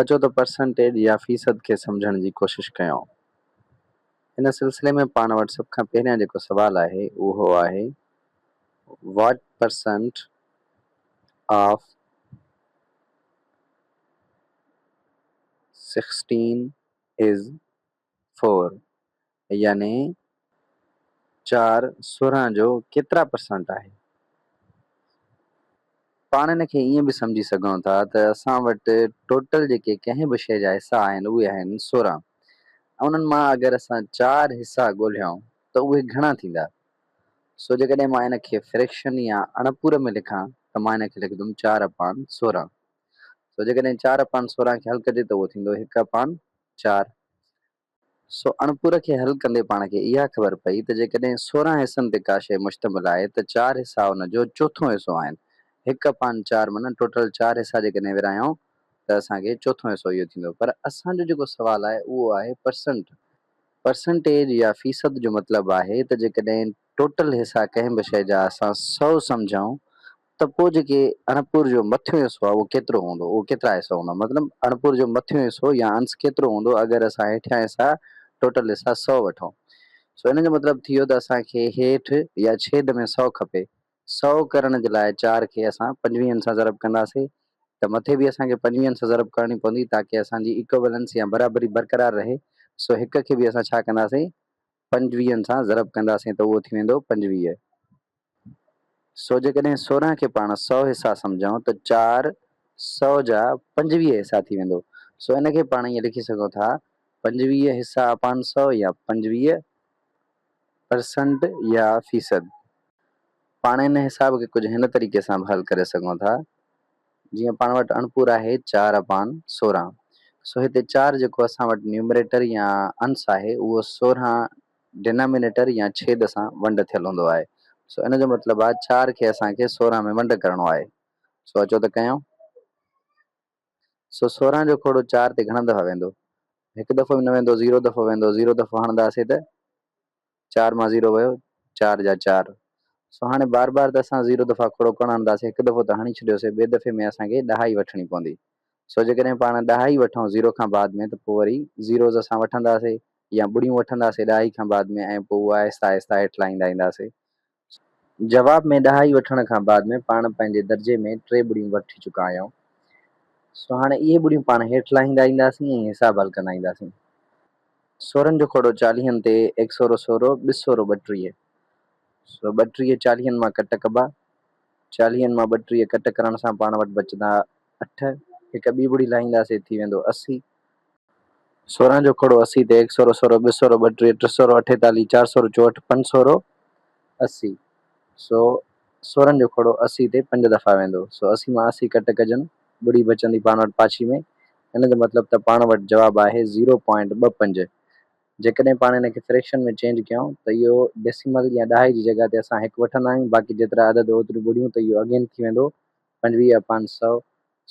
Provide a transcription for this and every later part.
اچو ته پرسنٽيج يا فيصد کي سمجهڻ جي ڪوشش ڪيون. ان سلسلي ۾ پاڻ وٽ سڀ کان پهريان جيڪو سوال آهي اهو آهي what percent of 16 is 4 يعني چار 16 جو ڪيترا پرسنٽ آهي؟ پاڻ ان کي ائين به سمجهي سگهون ٿا ته اسان وٽ ٽوٽل جيڪي ڪنهن به شيء جا حصا آهن اهي آهن 16 ۽ انهن مان اگر اسان چار حصا ڳولهيون ته اهي گهڻا ٿيندا؟ سو جيڪڏهن مان ان کي فريڪشن يا اڻپور ۾ لکان ته مان ان کي لکندم چار اپان 16. سو جيڪڏهن چار اپان 16 کي حل ڪجي ته اهو ٿيندو هڪ اپان چار. سو اڻپور کي حل ڪندي پاڻ کي اها خبر پئي ته جيڪڏهن 16 حصن تي ڪا شيء مشتمل آهي ته چار حصا ان جو چوٿون حصو آهن. هڪ اپان چار معنيٰ ٽوٽل چار حصا جيڪڏهن ورهايون ته اسان کي چوٿون حصو اهو ٿيندو. پر اسان جو جيڪو سوال آهي اهو آهي پرسنٽ. پرسنٽيج يا فيصد جو مطلب آهي ته جيڪڏهن ٽوٽل حصا ڪنهن به شيء جا اسان 100 سمجهون ته پوء جيڪي اڻپور جو مٿيون حصو آهي اهو ڪيترو هوندو، اهو ڪيترا حصا هوندا، مطلب اڻپور جو مٿيون حصو يا انس ڪيترو هوندو اگر اسان هيٺيان حصا ٽوٽل حصا 100 وٺون. سو ان جو مطلب ٿي ويو ته اسان کي هيٺ يا ڇيد ۾ 100 کپي. 100 ڪرڻ جي لاء چار کي اسان پنجويهن سان ضرب ڪنداسين ته مٿي به اسان کي پنجويهن سان ضرب ڪرڻي پوندي تاڪه اسان جي ايڪويلنس يا برابري برقرار رهي. سو هڪ کي به اسان ڇا ڪنداسين پنجويهن سان ضرب ڪنداسين ته اهو ٿي ويندو 25. سو جيڪڏهن 16 کي پاڻ 100 حصا سمجهون ته چار سؤ جا 25 حصا ٿي ويندو. سو ان کي پاڻ ائين لکي سگهون ٿا 25 حصا اپان 100 يا 25 پرسنٽ يا فيصد. پاڻ ان حساب کي ڪجهه هن طريقي سان به حل ڪري سگهون ٿا جيئن پاڻ وٽ اڻپور آهي چار اپان 16. سو هتي چار جيڪو اسان وٽ نيومريٽر يا انس آهي اهو 16 ڊينامينيٽر يا ڇيد سان ونڊ ٿيل هوندو آهي. سو ان جو مطلب آهي چار کي اسان کي 16 ۾ ونڊ ڪرڻو آهي. سو اچو ته ڪيون. سو 16 جو کوڙو چار تي گهڻا دفعا ويندو؟ هڪ دفعو به نه ويندو، زيرو دفعو ويندو. زيرو دفعو هڻنداسين ته چار مان زيرو ويو، چار جا چار. سو هاڻي بار بار ته اسان زيرو دفعا کوڙو ڪونه هڻنداسين، هڪ دفعو ته هڻي ڇڏيوسين، ٻئي دفعي ۾ اسان کي ڏهائي وٺڻي پوندي. سو جيڪڏهن پاڻ ڏهائي وٺون زيرو کان بعد ۾ ته پوء وري زيروز اسان وٺنداسين. يا ٻڙيون وٺنداسين ڏهائي کان بعد ۾ ۽ پوء اهو آهستي آهستي هيٺ لاهيندا اينداسين. جواب ۾ ڏهائي وٺڻ کان بعد ۾ پاڻ پنهنجي درجي ۾ ٽي ٻڙيون وٺي چڪا آهيون. سو هاڻي اهي ٻڙيون پاڻ هيٺ لاهيندا اينداسين ۽ حساب حل ڪندا اينداسين. سورن جو کوڙو چاليهن تي ايڪ سورو سورو، ٻه سورو 32. سو 32 چاليهن مان ڪٽ ڪبا. چاليهن مان 32 ڪٽ ڪرڻ سان پاڻ وٽ بچندا اٺ. هڪ ٻي ٻڙي لاهينداسين ٿي ويندو 80. 16 جو کوڙو 80 تي ايڪ سورو سورو، ٻه سورو 32، ٽي سورو 48، چار سورو 64، پنج سورو 80. سو 16 جو کوڙو 80 تي پنج دفعا ويندو. سو 80 مان 80 ڪٽ ڪجن، ٻڙي بچندي پاڻ وٽ پاڇي ۾. ان جو مطلب ته پاڻ وٽ جواب آهي زيرو پوائنٽ ٻه پنج. جيڪڏهن پاڻ ان کي فريڪشن ۾ چينج ڪيون ته اهو ڊيسيمل يا ڏهائي جي جڳهه تي اسان هڪ وٺندا آهيون، باقي جيترا عدد اوتريون ٻڙيون ته اهو اگين ٿي ويندو 25 اپان 100.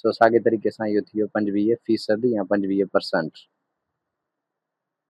سو ساڳئي طريقي سان اهو ٿي ويو 25 فيصد يا 25 پرسنٽ.